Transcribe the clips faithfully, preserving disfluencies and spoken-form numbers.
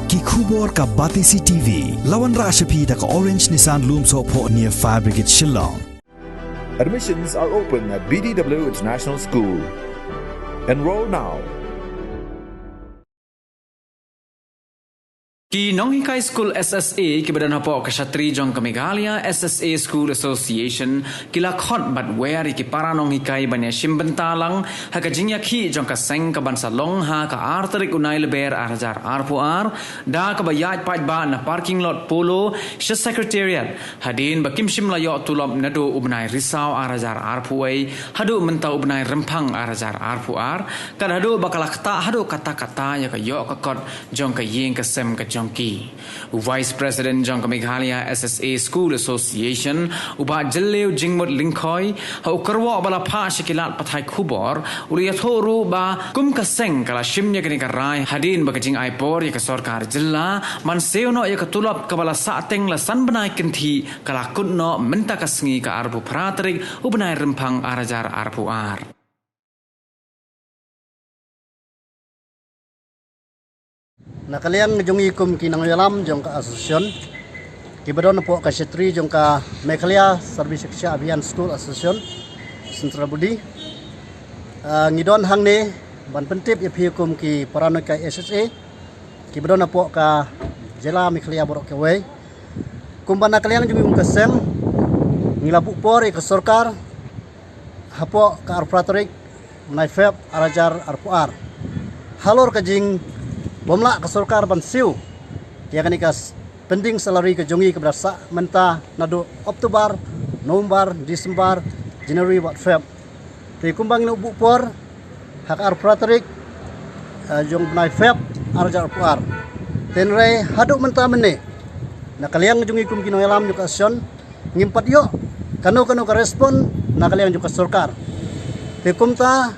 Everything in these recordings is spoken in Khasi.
Ki khubor ka Batesi T V. La wanrah sha phi da ka Orange Nissan Lumsohphoh near Fire Brigade Shillong. Admissions are open at B D W International School. Enroll now. Ki nonghikai skul S S A kiba don hapoh ka shatri jong ka Meghalaya S S A School Association ki la khot bad wer ïa ki para nonghikai ban ïashim bynta lang ha ka jingïakhih jong ka seng kaban sa long ha ka ar tarik u Nailaber ar hajar arphew ar, da kaba ïaid paidbah na parking lot Polo sha Secretariat, hadien ba kim shym la ïoh tulop naduh u bnai Risaw ar hajar arphew wei haduh mynta u bnai Rymphang ar hajar arphew ar, kat haduh ba ka la ktah haduh katta katta ïa ka ïoh ka kot jong ka ïing ka sem ka jong ki. U Vice President jong ka Meghalaya S S A School Association, u Bah Jylliew Jingmut Lyngkhoi, ha u kyrwoh ba la phah sha ki lad pathai khubor, u la ïathuh ruh ba kum ka seng ka la shim ïa kane ka rai hadien ba ka jingai por ïa ka sorkar jylla ban siew noh ïa ka tulop kaba la sahteng la san bnai kynthih ka la kut noh mynta ka sngi ka arphew phra tarik u bnai Rymphang ar hajar arphew ar. Na ka liang jong ngi kum ki nongïalam jong ka association kiba don hapoh ka shatri jong ka Meghalaya Sarvi Shiksha Abhiyan School Association, Central Body, ah, ngi don hangne ban pyntip ïa phi kum ki para nonghikai S S A kiba don hapoh ka jylla Meghalaya baroh kawei. Kumba na ka liang jong ngi kum ka seng ngi la buh por ïa ka sorkar hapoh ka arphew phra tarik u bnai Feb ar hajar arphew ar. Halor ka jingbym lah ka sorkar ban siew ïa kane ka s-, pending salary ka jong ngi kaba la sah mynta naduh October, November, December, January bad Feb. Te kumba ngi la buh por ha ka arphew phra tarik, eh, jong u bnai Feb ar hajar arphew ar. Te hynrei haduh mynta mynne na ka liang jong ngi kum ki nongïalam jong ka association ngim pat ïoh kano kano ka respond na ka liang jong ka sorkar. Te kumta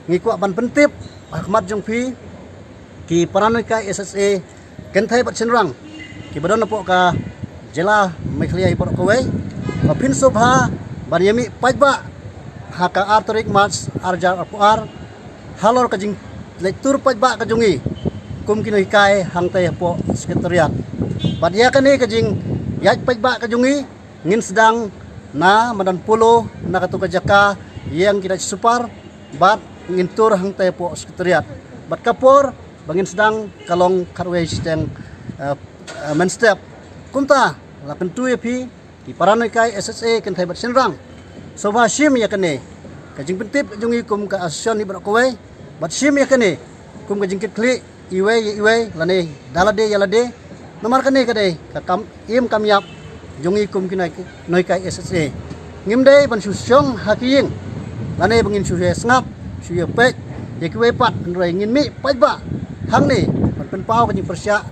ngi kwah ban pyntip ha khmat jong phi ki para nonghikai S S A kynthei bad shynrang kiba don hapoh ka jylla Meghalaya hi baroh kawei ba phin sngewbha ban ïamih paidbah ha ka ar tarik March ar hajar arphew ar halor ka jingleit tur paidbah ka jong ngi kum ki nonghikai hangtei hapoh Secretariat. Bad ïa kane ka jingïaid paidbah ka jong ngi ngin sdang na madan Polo na kato ka jaka ïeng ki dait super bad ngin tur hangtei hapoh Secretariat. Bad ka por ba ngin sdang ka long khatwei shiteng, eh, eh, mynstep. Kumta la kyntu ïa phi ki para nonghikai S S A kynthei bad shynrang, sngewbha shim ïa kane ka jingpyntip jong ngi kum ka association hi baroh kawei bad shim ïa kane kum ka jingkitkhlieh iwei ïa iwei lane da lade ïa lade. Namar kane ka dei ka kam im kam ïap jong ngi kum ki nonghikai S S A. Ngim dei ban shu shong ha ki ïing lane ba ngin shu ïa sngap shu ïa peit ïa kiwei pat, hynrei ngin mih paidbah hangne ban pynpaw ka jingpyrshah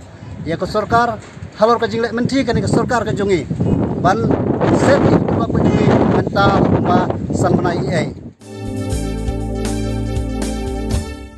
ïa ka sorkar halor ka jingleh mynthi kane ka sorkar ka jong ngi ban set ïa ka tulop ka jong ngi mynta kumba san bnai ei ei.